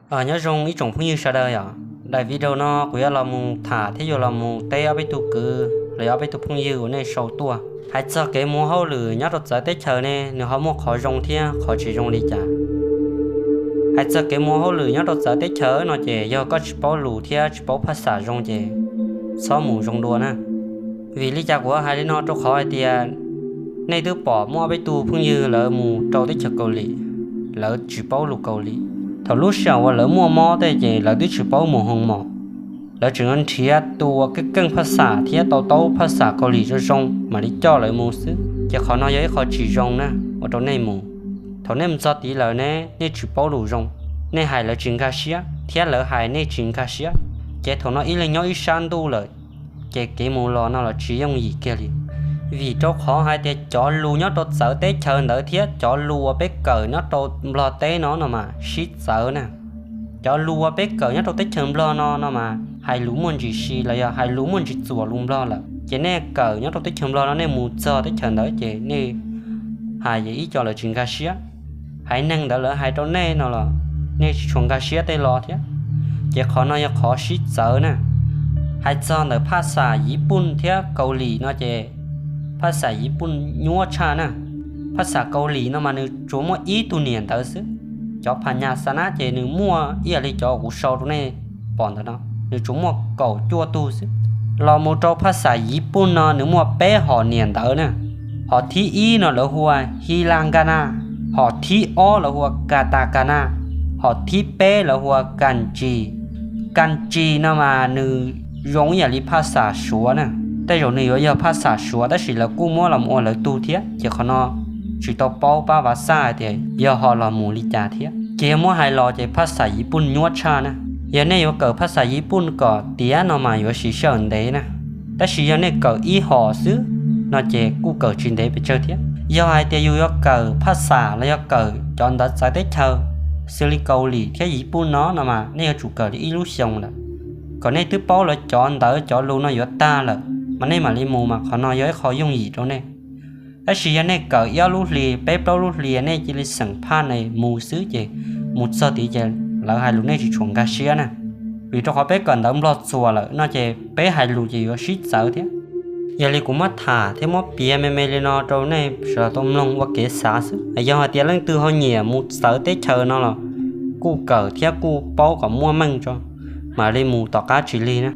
Nyob zoo ib tsoom phooj ywg sawv daws yom, daim video no kuv yuav los mus tham thiab yuav los mus teb ob peb tug kwv los yog ob peb tug phooj ywg uas nej sau tuaj. Hais txog kev mus hauj lwm nyob rau txawv teb chaws ne, nws ho muaj qhov zoo thiab qhov tsis zoo li cas? Hais txog kev mus hauj lwm nyob rau txawv teb chaws no ces yog koj tsis paub lus thiab tsis paub phaj xam zoo ces txhob mus zoo dua na. Vim li cas kuv hais li no? Rau qhov hais tias nej twb pom muaj ob peb tug phooj ywg lawv mus rau teb chaws Kaus Lim, lawv tsis paub lus Kaus Lim. Thaum lub sij hawm uas lawv muaj mob tej ces lawv twb tsis paub mus hoo mos, lawv tseem nrhiav tus uas keej keej phaj xam thiab tau taub phaj xam Kaus Lim zoo zoo mam li coj lawv mus xwb, ces qhov no yog ib qho tsis zoo na ua rau nej mus. Thaum nej mus txog tid lawm ne, nej tsis paub lus zoo, nej hais lawv tsis nkag siab thiab lawv hais nej tsis nkag siab, ces thaum no ib leeg nyob ib sab ntuj lawm, ces kev mus los no los tsis yooj yim kiag li. Vim rau qhov hais tias cov lus nyob rau txawv teb chaws ntawd thiab cov lus uas peb kawm nyob rau Nplog teb no no mas sib txawv na. Cov lus uas peb kawm nyob rau teb chaws Nplog no no mas hais lus muaj ntsis si los yog hais lus muaj ntsis txuas lus Nplog lawm, ces nej kawm nyob rau teb chaws Nplog no nej mus txog teb chaws ntawd ces nej hais ib co lawv tsis nkag siab. Haiv neeg ntawd lawv hais rau nej no los nej tsis tshua nkag siab tej los thiab, ces qhov no yog qhov sib txawv na. Hais txog ntawm phaj xam Yiv Pooj thiab Kaus Lim no ces phaj xam Yiv Pooj nyuaj tshaj na. Phaj xam Kaus Lim no mas nws tsuas muaj ib tug niam ntawv xwb. Cov phas nyas xa nab ces nws muaj ib yam li cov kuv sau rau nej pom ntawd no, nws tsuas muaj kaum cuaj tug xwb. Los mus rau phaj xam Yiv Pooj no nws muaj peb hom niam ntawv na. Hom thib ib no lawv hu ua Hi La Nka Na, hom thib ob lawv hu ua Ka Ta Ka Na, hom thib peb lawv hu ua Kas Tsis. Kas Tsis no mas nws zoo ib yam li phaj xam Suav na. Tej zaum nws yuav yog phaj xam Suav tab sis lawv kuj muab los ua lawv tug thiab, ces qhov no tsis tau paub pab vav xaj hais tias yog ho los mus li cas thiab. Ces yog muab hais los ces phaj xam Yiv Pooj nyuaj tshaj na. Yog nej yuav kawm phaj xam Yiv Pooj kom tiav no mas yuav siv sij hawm ntev na. Tab sis yog nej kawm ib hom xwb no ces kuj kawm tsis ntev pes tsawg thiab. Yog hais tias yus yuav kawm phaj xam los yog kawm cov ntawv txawv teb chaws xws li Kaus Lim thiab Yiv Pooj no no mas nej yuav tsum kawm li ib lub xyoo lawm, kom nej twb paub lawv cov ntawv cov lus no yuav tag lawm mas nej mam li mus mas qhov no yog ib qho yooj yim rau nej. Tab sis yog nej kawm ib ob lub hlis peb plaub lub hlis nej cia li xeem phaj ne mus xwb ces mus txog tid ces lawv hais lus nej tsis tshua nkag siab na. Vim rau qhov peb kawm ntawv Nplog txuas lawm no ces peb hais lus ces yuav sib txawv thiab. Yog li kuv muab tham thiab muab piav me me li no rau nej sawv daws tau mloog ua kev xav xwb. Yog hais tias leej twg ho nyiam mus txawv teb chaws no los kuj kawm thiab kuj paub kom muaj meej tso, mam li mus tom qab tsis lig na.